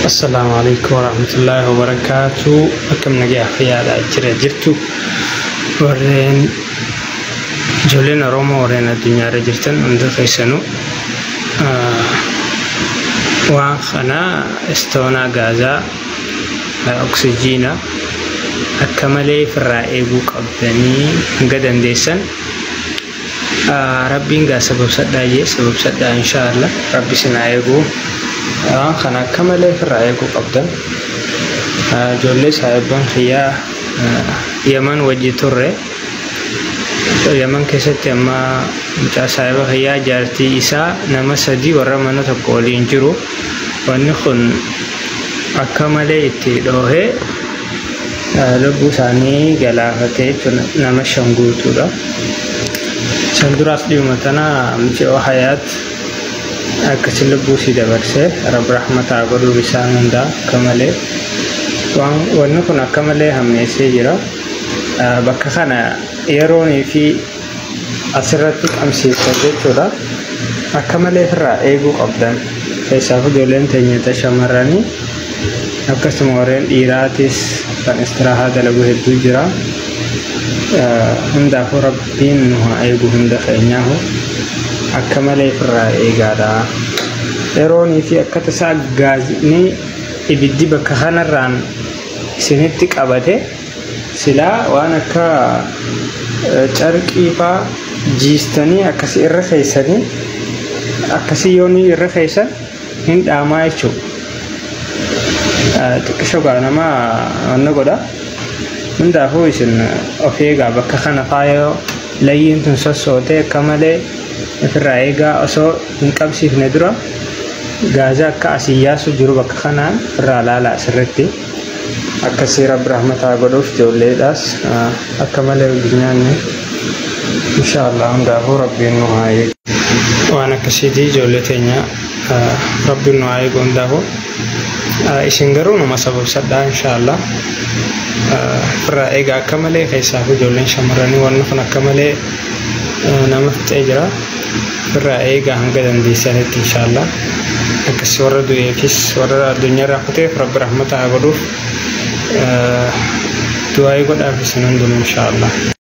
Assalaamu alaikum warahmatullaahi wabarakaatu. Akkam nagaa fayyaadha jira jirtu warreen ijoolleen Oromoo warreen addunyaarra jirtan hunda keessanuu waan kana istoonaa gaazaa oksijiina akka malee ofirraa eeguu qabdanii hanga dandeessan Rabbiin gaa sababsadhaa jee sababsadhaa inshaallah rabbi isin haa eeguu. Waan kana akka malee ofirraa eeguu qabdan. Ijoollee saahibban kiyyaa Yaman wajji turre. Yaman keessatti amma mucaa saahiba kiyyaa jaartii isaa nama sadii warra mana tokko waliin jiru. Wanni kun akka malee itti dhoohee lubbuu isaanii galaafatee jechuudha nama shan guutuudha. San duraas dhiyuma tana mucayoo Hayaat akkasi lubbuu isii dabarse rabbi rahmata haa godhuuf isaan hundaa akka malee waan wanni kun akka malee hammeessee jira. Bakka kana yeroonii fi asirratti qabsiiftan jechuudha. Akka malee ofirraa eeguu qabdan. Keessaafuu ijoolleen teenya ta shamarranii akkasuma warreen dhiiraatis kan istiraahaa dalagu hedduu jira. Hundaafuu rabbiin nu haa eegu hunda keenyaahu akka malee ofirraa eegaadha. Yeroonii fi akka tasaa gaazni ibiddi bakka kanarraan isinitti qabate silaa waan akka carqii faa jiistanii akkasi irra keessanii akkasii yoonii irra keessan hin dhaamaa jechuudha. Xiqqisho gaa nama wanna godha. Hundaafuu isin of eegaa bakka kana faayoo layyiin tun sossootee akka malee ofirraa eegaa osoo hin qabsiifne dura gaaza akka asii yaasu jiru bakka kanaan ofirraa laalaa sirriitti. Akkasii rabbi rahmata haa godhuuf ijoolleedhaas akka malee hojii nyaanne inshaallah hundaafuu rabbiin nu haa eegu. Waan akkasiiti ijoollee teenya rabbiin nu haa eegu hundaafuu. Isin garuu numa sababsadhaa inshaallah. Ofirraa eegaa akka malee keessaaf ijoolleen shamarranii wanni kun akka malee nama fixee jira. Ofirraa eegaa hanga dandeessanitti inshaallah. Akkasii warra du'eefis warra addunyaarraa kuteef rabbi rahmata haa godhuuf du'aayii godhaaf isin hundinuu inshaallah.